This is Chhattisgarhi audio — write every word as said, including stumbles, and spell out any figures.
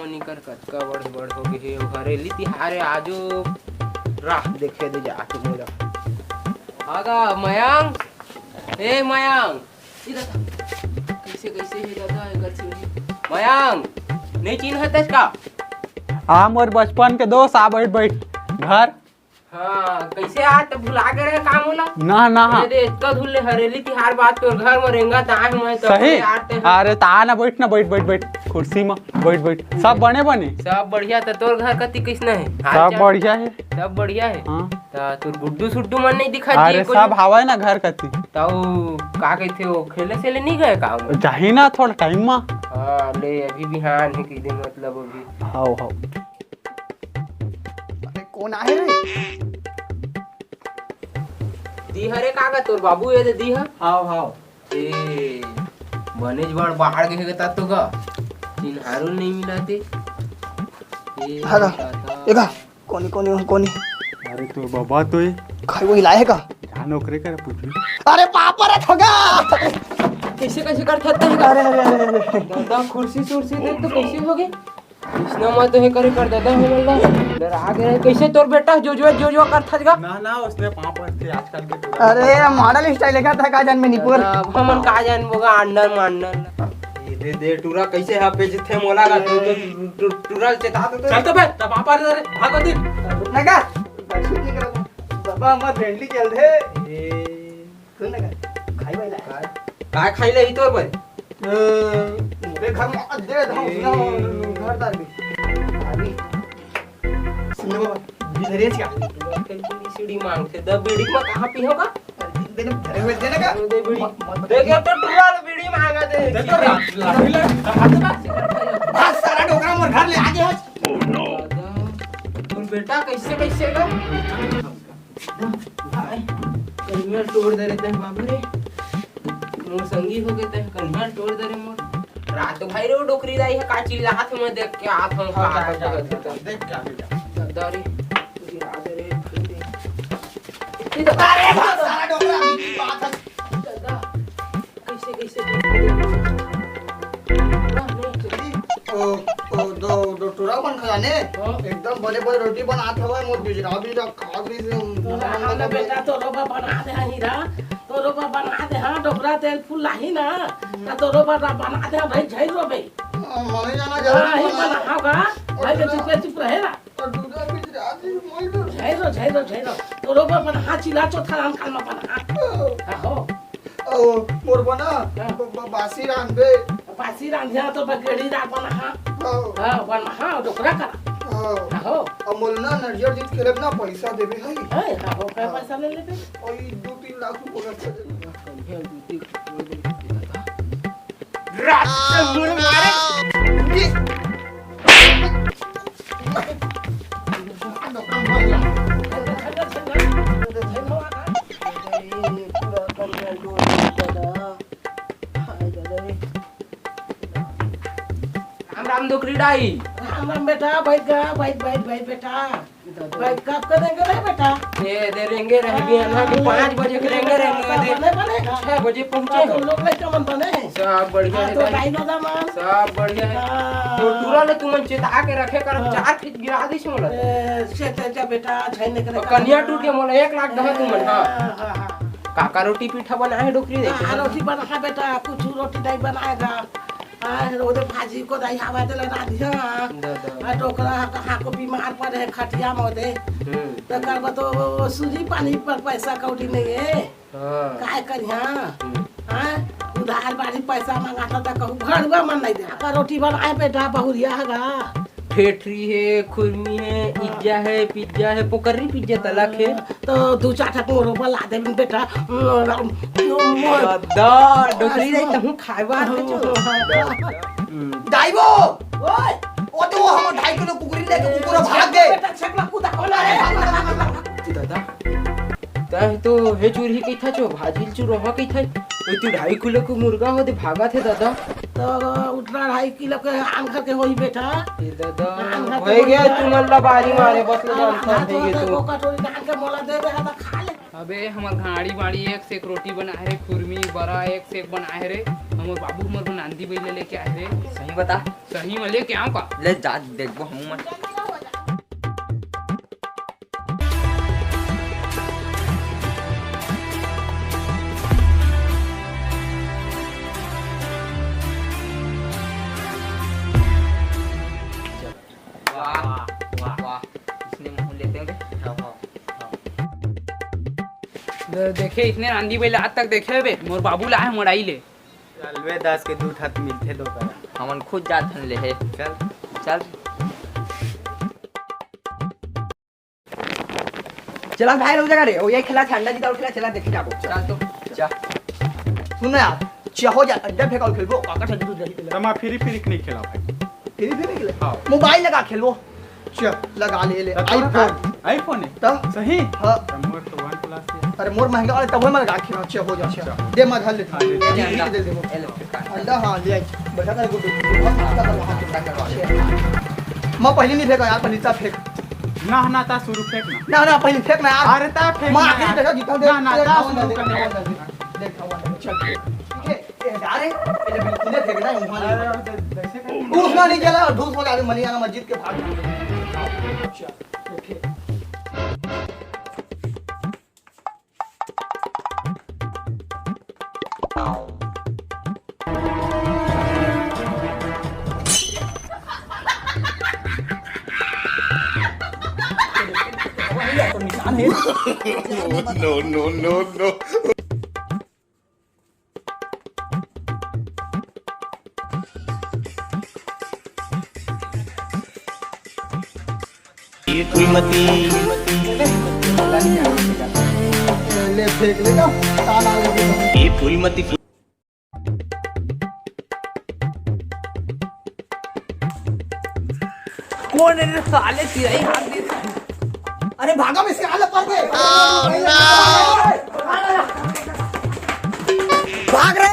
निकर कतका बड़ बड़ हो गे हे, ओ हरेली तिहार हे, आजो राह देखे दे जाके मोला। आगा मयंक, ए मयंक, ए दादा, कइसे, कइसे हे दादा, एकर चुरी? मयंक, नइ चिन्हत हस का? आ, मोर बचपन के दोस्त, आ बइठ, बइठ, घर। हाँ, कइसे आज त भुला गे रहे का मोला? ना, ना, हाँ। अरे, अतका धुन ले हरेली तिहार बाद तोर घर म रेंगत आए हँव मैं, त सही? यार ते अरे, त आ ना, बइठ ना, बइठ, बइठ, बइठ, कुर्सी म बइठ, बइठ। सब बने, बने? सब बढ़िया। त तोर घर कति कइसना हे? हाल सब चाल? बढ़िया हे। सब बढ़िया हे? हाँ। त तोर गुड्डू सुड्डू मन नइ दिखत अरे, जी, कोई सब हावय ना घर कति। त ओ का कहिथे, ओ खेले सेले नइ गए का ओ? जाही ना थोड़ा टाइम म। हाँ, ले, अभी बिहान हे, कहि दे मतलब अभी। हाव, हाव। अरे, कोन आहे रे? दीह रे काका, तोर बाबू ए दे दीह। हाव, हाव। ए, बनेच बड़ बाढ़ गे हे गा त तो गा। चिन्हारू नइ मिलत हे। ए, हाँ गा। दादा। ए गा, कोनी, कोनी, कोनी। अरे, तोर बाबा तो ए। खाई वही लाए हे का? जान ओकरे करा पूछबे। अरे, बाप रे, ठगा। कइसे, कइसे करथस त? अरे, अरे, अरे, अरे। दादा, कुर्सी सुर्सी दे तो कइसे होगे? अइसना मत हे करे कर दादा, हमन ला डरा गे रहे। कइसे तोर बेटा जोजवा, जोजवा करथस गा? ना, ना, ओइसने पाँव परथे आजकल के टूरा। अरे, मॉडल स्टाइल हे का, तैं का जानबे निपोर? दादा, अब हमन का जानबो गा, अंडर मांडर। ए दे, दे, टूरा कइसे हा बेचथे मोला गा, तू तो टू-, टूरा ल चेता तो। चल तो बे, तब पाँव पर रे, भाग दे। ना का? बाबा, हमर फ्रेंडली चल दे। ए। सुन ना, खाई वाई लाए। काय? काय खाई ले ही तोर बर? अ, मोरे घर में दे दे, ए। सुना, घर तार भी। अभी। सुन ना बाबा, बीड़ी धरे क्या? कल की सीढ़ी मांगथे, द बीड़ी में कहाँ पी होगा? दे ना, धरे हुए दे ना का? दे बीड़ी। मत, मत, दे के तो टूरा ले बीड़ी मांगा दे। दे तो ना, लाठी ले, हाथ में। बस सारा डोकरा मोर घर ले आगे हस। दादा, तोर बेटा कइसे, कइसे गा? भाई, कनिहा टोर दे रे तैं बाबू रे। मोर संगी होगे तैं कनिहा टोर दे रे मोर। रात भाई रे, ओ डोकरी दाई हे का चिल्लात हे, मैं देख के आत हँव, हाँ, का जा, जा, करत हे जा, त। देख के आ, जा। दादा रे, गिरा दे रे, फिर दे। अरे, सारा डोकरा, बात हे। दादा, कइसे, कइसे? ओ, ओ, दो, दो टूरा मन खा ने, हाँ। एकदम बड़े-बड़े रोटी बनात हवय, मोर बिजरा, बिजरा खा भी से, तोरा हम ना बेटा, तोरो बर बना दे हाँ हीरा, तोरो बर बना दे हाँ, डोकरा तेल फूल लाही ना, हम्म। त तोरो बर बना दे हाँ भाई, झई रो बे। हाँ, मने जाना हाँ, जरूर ही बना। बना, हाँ, गा। भाई, तो चुप रहे, चुप रहे ना। और दूसरा भी रात में वही तो झई रो, झई रो, झई रो। तोरो बर बना हाँ, चिल्ला चौथा राम काल में बना हाँ। ओ। हाँ, हो। ओ, मोर बना, हाँ। ब-, ब-, बासी रांधबे। बासी रांधिया तो बगेड़ी रात बना हाँ। हाँ। हाँ, बना हाँ, डोकरा करा। हाँ। हाँ, हो। अब मोला ना नरियर जीत खेलब ना, पैसा देबे हई। हैं, हाँ, हो, कै हाँ। पैसा ले लेबे? ओई दो तीन लाख रुपया पैसा देबे। कहिया दू तीन लाख रुपया दादा। रात के मुड़ मारे। राम राम डोकरी दाई। राम राम बेटा, बैठ गा, बैठ, बैठ, बैठ बेटा। दादा। भाई, कब के रेंगे रहे बेटा? ए, दे रेंगे रहे, हाँ, बिहान के पाँच बजे के रेंगे रहे, बने, दे बने, बने, हाँ। छह बजे पहुँचे हाँ, तो हो। लोग लइका मन बने हैं। सब बढ़िया हाँ, है तो दाई। दाई दादा मन। सब बढ़िया है। हाँ। तो टूरा ले तुमन चेता के रखे कर, हाँ। चार फीट गिरा दी से मोला। ए, से ते जा बेटा, छै ने करे और कन्या टूट के मोला एक लाख दहा तुमन, हाँ। हाँ, हाँ, हाँ। काका रोटी पीठा बनाए डोकरी दे। हाँ, रोटी बना बेटा, कुछ रोटी नहीं बनाएगा। हाँ, ओदे भाजी को दाई हवा देला रांधिया। दादा। आ, डोकरा कहाँ को बीमार पड़े है, खटिया में ओदे। हम्म। तो करबा तो सूजी पानी पर पैसा कौड़ी नहीं है। हाँ। काय करिया? हम्म। हाँ, उधार बाड़ी पैसा मंगाता था, कहूँ घरवा मन नहीं दे। का रोटी बनाए बेटा, बहुरिया हगा। फेटरी है, खुरमी है, हाँ। इज्जा है, पिज्जा है, पोकरी पिज्जा तलक है। हाँ। तो दू चार ठक मोरो बर ला देबे बेटा। दादा, डोकरी दाई, तहूँ खाए बर आते छो। दाई वो, ओए, ओ तो वो हमर ढाई किलो कुकुरी लेके कुकुर भाग गे। बेटा, छकला कूदा कोन रे? दादा, तैं तो हे चुरही कहिथा छो, भाजी ल चुरहा कहिथा। ए, तू ढाई किलो के मुर्गा हो दे भागत हे दादा। तो उतना ढाई किलो के आंखर के होई बेटा। ए दादा, आंखर के होई होई गया, बेटा। तुमन ला बारी मारे, बस ले हाँ, जानथन, हाँ, होई गया तो तू। वो कटोरी डाल के मोला दे दे, हाँ, तो खा ले। अबे, हमर घाड़ी बाड़ी एक से एक रोटी बनाए रे, खुरमी बरा एक से एक बनाए रे। हमर बाबू हमर बर नांदी बइला लेके आए रे। सही बता। सही में लेके आऊं का? ले जा, देखबो हमू मन। वाह, वाह, वाह। इसने मुंह लेते हैं बे। हाँ, हाँ, हाँ। दे-, देखे, इसने नांदी बइला आज तक देखे बे, मोर बाबू ला है मोड़ाई ले। चल बे, दस के दू ठा त मिलथे दो करा। हमन खुद जात हन ले हे। चल। चल। चला भाई, हो जाएगा रे। ओ, ये खेला, ठंडा जीता और खेला, चला, देखे जाबो। चल तो। जा। सुन ना यार, चिया हो जा, अड्डा फेंका और खेलबो, काका से दूध रही पहले। तमा फिरी फिरी के नहीं खेला भाई। फिरी फिरी खेले? हाँ। मोबाइल लगा खेलबो। चल, लगा ले, ले। तो तोरा iPhone। का? iPhone है? तो? सही? हाँ। तो मोर तो OnePlus है। अरे मोर महंगा वाला तब मैं लगा खेला, चिया हो जा, चिया। अच्छा। दे, मैं धर लेता हूँ। हाँ, दे दे। दे, दे, दे, दे। ये लो, इसका। अंडा, हाँ, ले आई। बढ़िया कर गुड्डू। बहुत अच्छा कर रहा है। अच्छा। मैं पहले नहीं फेंका यार, पहले ता फेंक। ना, ना, ता शुरू फेंक ना। ना, ना, पहले फेंक ना यार। अरे, ता फेंक मैं ना आखिरी यार। जगह जीता हूँ, ना, ना, देख, ता देख, शुरू देख, कर। देख, देख, देख, देख, देख, चल। ठीक है, ये जा रहे, ये जब तूने फेंकना है, वहाँ नहीं। अरे, अरे, कैसे फेंक? उसमें नहीं चला, और दूसरा आदमी मनी आना मस्जिद के भाग। अच्छा, ठीक है। No, no, no, no। ये फूलमती। ले फेंक ले ना, ताला लगे। ये फूलमती फूल। कौन है रे साले, चिरई हाथ दे। अरे भागा, मैं इसके हालत पर दे। भाग रे।